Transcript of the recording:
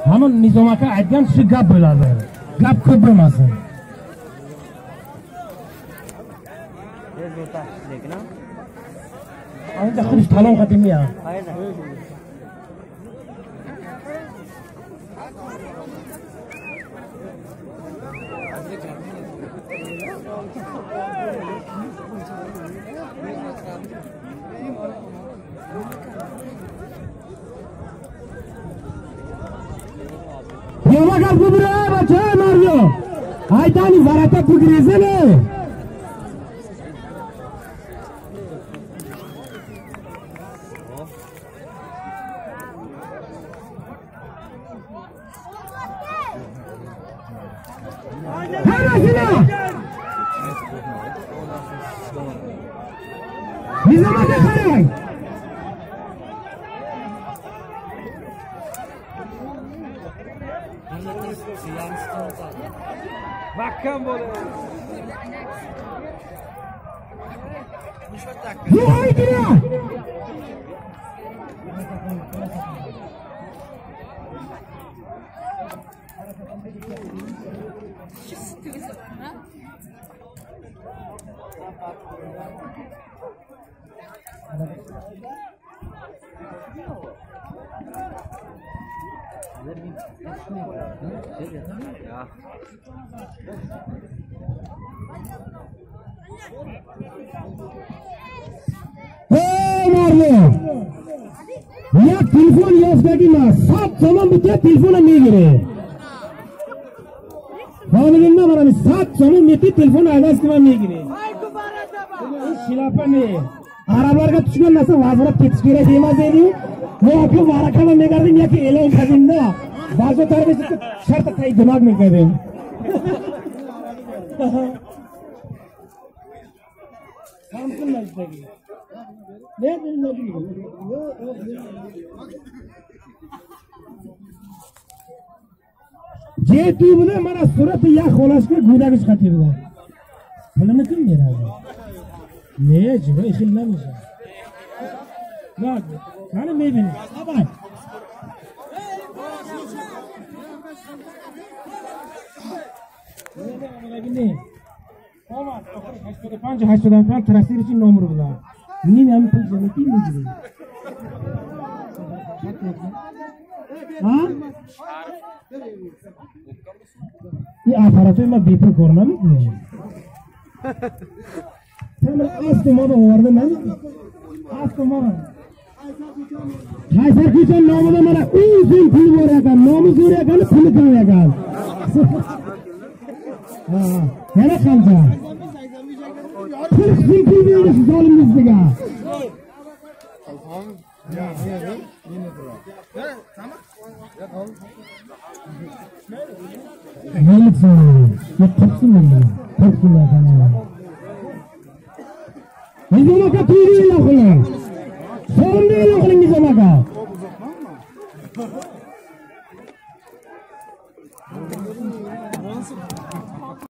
Hamma Nizom aka aytgan shu gap bo'ladi. Gap ko'p bo'lmasin. Ancha xuddi talon qadimi ya. Nima gap bu bacha Mario? Aytani varata bugrizini. Hammasini. Nizom aka qarang. Mahkam bo'ladi. Yo'q, Hey Marlo! Як телефон ёфтагӣ ма, 100 сомон бите телефона мегире. Фамилимда мана 100 сомон мети телефон айдас ки ман мегире. Шилапа не. Arablarga tushgan narsa vazirab ketish kerak emas edi. Yoki varakama megardim yoki e'lon qildimda. Ba'zi tarbiyasi shartta tay dimog megardim. Jetu bilan mana surati yax xolashga go'dagi chiqatyapti. Pulini kim beradi? Ne, jiva ixillanmish. Qani mebini. Давай. Omad, 85 85 trasirchi nomer bilan. Nim ham pul jamiki mejdi. Ha? Bu apparatni men bepul ko'rmadim. Temir astomada o'rda nima? Astomada. Qaysar ko'cha nomida mana 10 so'm pul bor ekan, nomi zo'r ekan, puli kam ekan. Ha, yana qancha? 40 so'm pul berdi shu zolimni ustiga. Ellik so'm, yo'q 40 so'm bo'ldi. 40 so'm ekan. Nizom aka to'yni e'lon qiling. So'rimni e'lon qiling Nizom aka.